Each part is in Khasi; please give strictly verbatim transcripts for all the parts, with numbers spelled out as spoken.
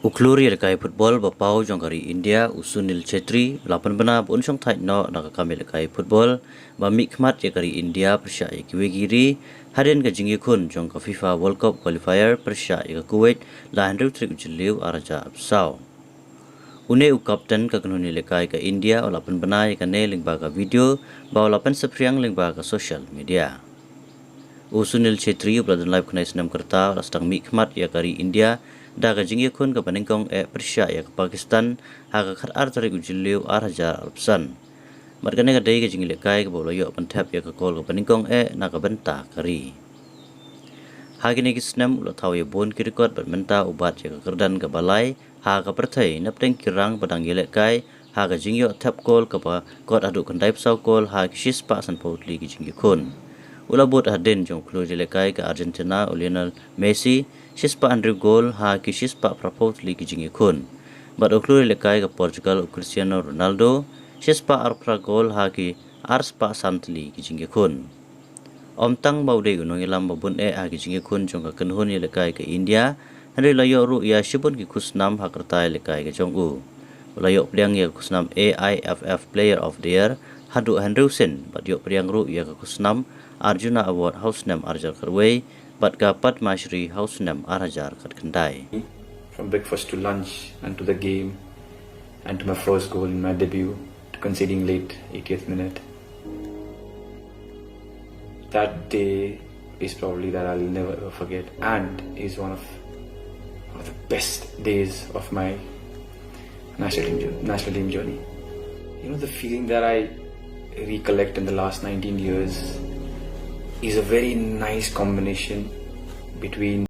U khlur ïalehkai football ba paw jong ka ri India, u Sunil Chhetri, u la pynbna ba un shongthait noh na ka kam ïalehkai football ba mihkhmat ïa ka ri India pyrshah ïa kiwei ki ri, hadien ka jingïakhun jong ka FIFA World Cup qualifier pyrshah ïa ka Kuwait la hynriew tarik u Jylliew ar hajar arphew saw. Une u captain ka kynhun ïalehkai ka India u la pynbna ïa kane lyngba ka video ba u la pynsaphriang lyngba ka social media. U Sunil Chhetri uba la don laiphew khyndai snem ka rta u la sdang mihkhmat ïa ka ri India da ka jingïakhun kaba nyngkong eh pyrshah ïa ka Pakistan ha ka khatar tarik u Jylliew ar hajar arphew san. Bad kane ka dei ka jingïalehkai kaba u la ïoh pynthep ïa ka kol kaba nyngkong eh na ka bynta ka ri. Ha kine ki snem u la thaw ïa bun ki record bad mynta u bat ïa ka kyrdan kaba lai ha ka pyrthei napdeng ki rang ba dang ïalehkai ha ka jingïoh thep kol kaba kot haduh khyndaiphew saw kol ha ki shispah sanphew tylli ki jingïakhun. U la bud hadien jong u khlur ïalehkai ka Argentina u Lionel Messi shispah hynriew kol ha ki shispah phraphew tylli ki jingïakhun. Bad u khlur ïalehkai ka Portugal u Cristiano Ronaldo shispah arphew phra kol ha ki arspah san tylli ki jingïakhun. Ym tang ba u dei u nongïalam ba bun eh ha ki jingïakhun jong ka kynhun ïalehkai ka India, hynrei u la ïoh ruh ïa shibun ki khusnam ha ka rta ïalehkai ka jong u. U la ïoh pdiang ïa ka khusnam A I F F Player of the Year haduh hynriew sien bad ïoh pdiang ruh ïa ka khusnam Arjuna Award ha u snem ar hajar khatwei bad ka Padma Shri ha u snem ar hajar khatkhyndai. From breakfast to lunch and to the game and to my first goal in my debut to conceding late eightieth minute. That day is probably that I'll never ever forget and is one of, one of the best days of my national team, jour- national team journey. You know, the feeling that I recollect in the last nineteen years is a very nice combination between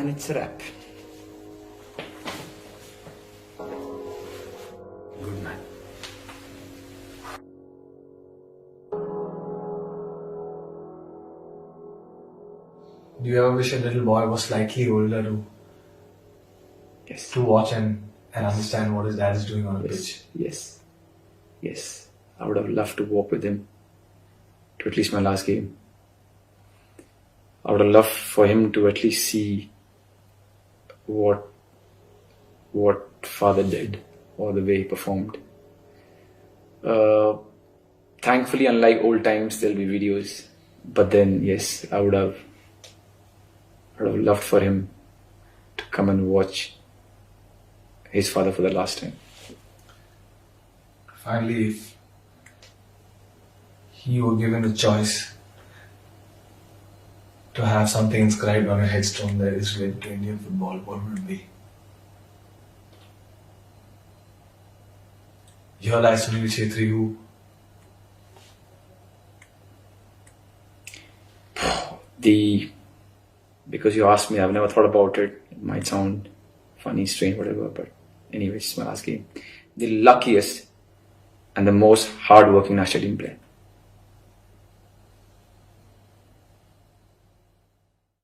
It's a wrap. Good man. Do you ever wish a little boy was slightly older to, Yes. to watch and, and understand what his dad is doing on the Yes. pitch? Yes. Yes. I would have loved to walk with him to at least my last game. I would have loved for him to at least see what what father did or the way he performed. Uh, thankfully, unlike old times, there'll be videos. But then, yes, I would have, I would have loved for him to come and watch his father for the last time. Finally, if you were given a choice to have something inscribed on your headstone that is related to Indian football, what would it be? Your life, Sunil Chhetri, who The because you asked me, I've never thought about it. It might sound funny, strange, whatever, but anyways, it's my last game. The luckiest and the most hardworking national team player.